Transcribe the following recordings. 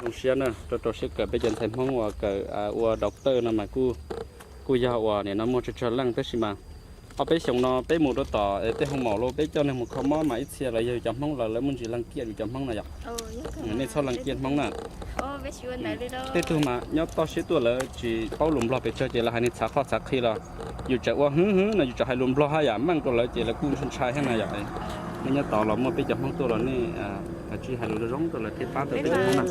Zoo siab na, rau rau siab kawm peb cov ntxhais Hmoob uas kawm ua doctor no mas kuj yog uas nim no muaj tsawg tsawg leej tab sis mas ob peb xyoos no peb mus rau tom tej hoo maum los peb coj neeg mus kho mob mas ib txhia los yog yus cov Hmoob los lawv muaj ntsis leej kiaj yus cov Hmoob na yom. Nej txhob leej kiaj Hmoob na. Tej tug mas nyob toj siab tuaj lawv tsis paub lus Nplog pes tsawg ces lawv hais neeg txhav qhov txhav qhi los yus tseem ua hwv hwv no yus tseem hais lus Nplog hab yam meej rau lawv ces lawv kuj ntshai thiab na yom. Nej nyob tod los muaj peb cov Hmoob tuaj los nej kav tsij hais lus zoo zoo rau lawv thiab pab tau peb cov Hmoob na.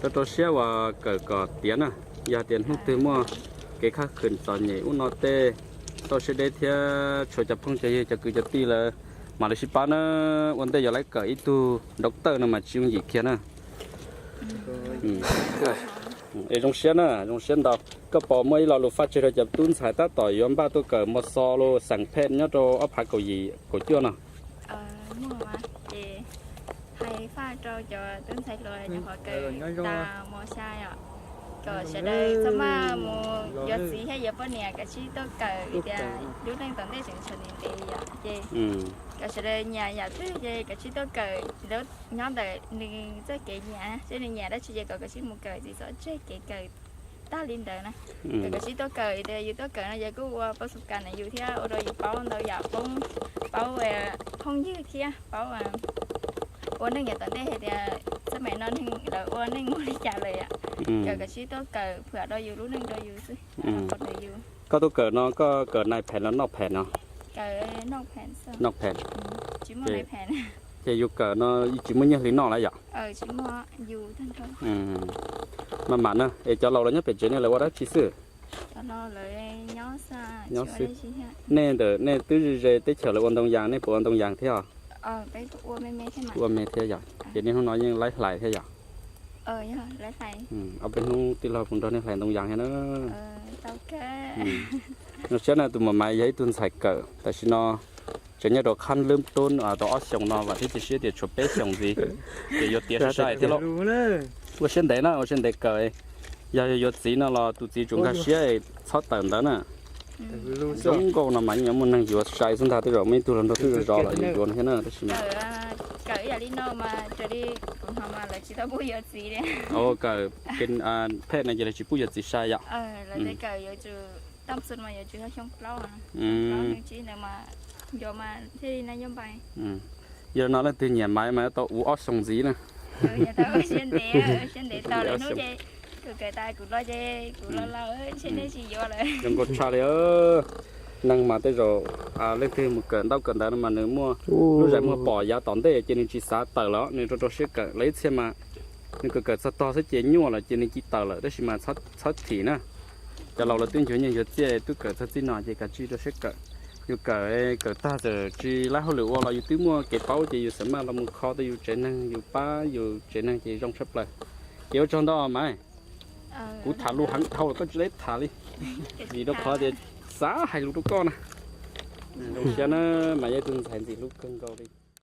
Rau rau siab uas kawm kom tiav na, yog tias hnub twg muaj kev khaj khwm txom nyem ub no tej, txoj siab deb thiab tshuav cov phooj cov ywg cov kwv cov tij lawv mam li sib pab na. Ua ntej yuav lawv kawm ib tug doctor no mas tsis yooj yim kiag na. Es zoo siab na, zoo siab ntau. Koj puas muaj ib lo lus faj tseg rau cov tub ntxhais tab tom yuav npaj tuaj kawm mos xos los xeem phem nyob rau ob phav kaum yim kaum cuaj no? Muaj mas ces hais faj rau cov tub ntxhais hluas nyuam qhuav kawm tas mos xya yom, kom sawv daws txhob maj mus yuav txiv thiab yuav poj niam, kav tsij tuaj kawm vim tias lub neej tom ntej tseem tshuav ntev ntev yom. Ces kom sawv daws nyiam yam twg ces kav tsij tuaj kawm, nyob ntawm nws txoj kev nyiam, seb nws nyiam dab tsi ces kom kav tsij mus kawm, tsis txhob tseg kev kawm tag li ntawd na. Kom kav tsij tuaj kawm, vim tias yus tuaj kawm no ces kuj ua pab xu kas na yus thiab ua rau yus paub ntau yam, paub phooj ywg thiab paub ua neej yav tom ntej hais tias xab maim no neeg lawv ua neej muaj li cas lawm yom. Kom kav tsij tuaj kawm phwam rau yus lub neej rau yus xwb, rau yus. Koj tuaj kawm no koj kawm nais phem los noj phem no? Noj phem. Ces yus kawm no tsis muaj nyiaj hli noj lawm yom? Maj mam na, es cov laus lawv nyob pem tsev nej lawv ua dab tsi xwb? Nyob xwb. Nej ntawm nej twb ze ze teb chaws lawv ua ntoo yas, nej puas ua ntoo yas thiab os? Ua me thiab yom, ces niaj hnub no yeej laib hlais thiab yom? Ob peb hnub tij laug puas nrog nej hlais ntoo yas thiab na? Zoo siab na, tus muam Maiv yog ib tug ntxhais kawm tam sim no tseem nyob rau qhab lwb tub tau ob xyoos no vam thiab cia siab tias tshuav peb xyoos ntxiv ces yuav tiav sai sai thiab lauj. Ua siab ntev na, ua siab ntev kawm. Yog yuav txiv no los tus txiv tsuas nkag siab txhob tawm ntawd na. Zoo nkauj no mas yeej yuav muaj neeg yuav sai xwb ntag, tej zaum muaj ib tug hluas nraug twb zov zov lawm yuav yuav no thiab na tab sis mas kawm phem no ces lawv tsis pub yuav txiv sai yom? Yog no leej twg nyiam Maiv mas tau ua ob xyoos ntxiv na. Zoo nkauj tshaj li. Neeg mas tej zaum leej twg mus kawm ntaub kawm ntawv no mas nws muaj lub zais muag pom yav tom ntej ces nws tsis xav tawm lawm, nws rau rau siab kawm. Lawv ib txhia mas nws kawm kawm txog tog xwb ces nyuaj lawm ces nws cia tawm lawm, tab sis mas txhob thim na. Cov laus lawv twb ncuav nyiaj ncuav txiaj twb kawm txog txij no ces kav tsij rau siab kawm. Yus kawm, kawm tag txawm tsis laib hauj lwm ua los yus twb muaj kev paub ces yus xav maj los mus kho tau yus tsev neeg, yus pab yus tsev neeg ces zoo tshaj plaws. Ces ua tsaug ntau Maiv. Kuv tham lus heev dhau los koj tsis laib tham li, vim rau qhov tias xav hais lus rau koj na. Zoo siab na, Maiv yog ib tug ntxhais ntxim hlub kawg nkaus li.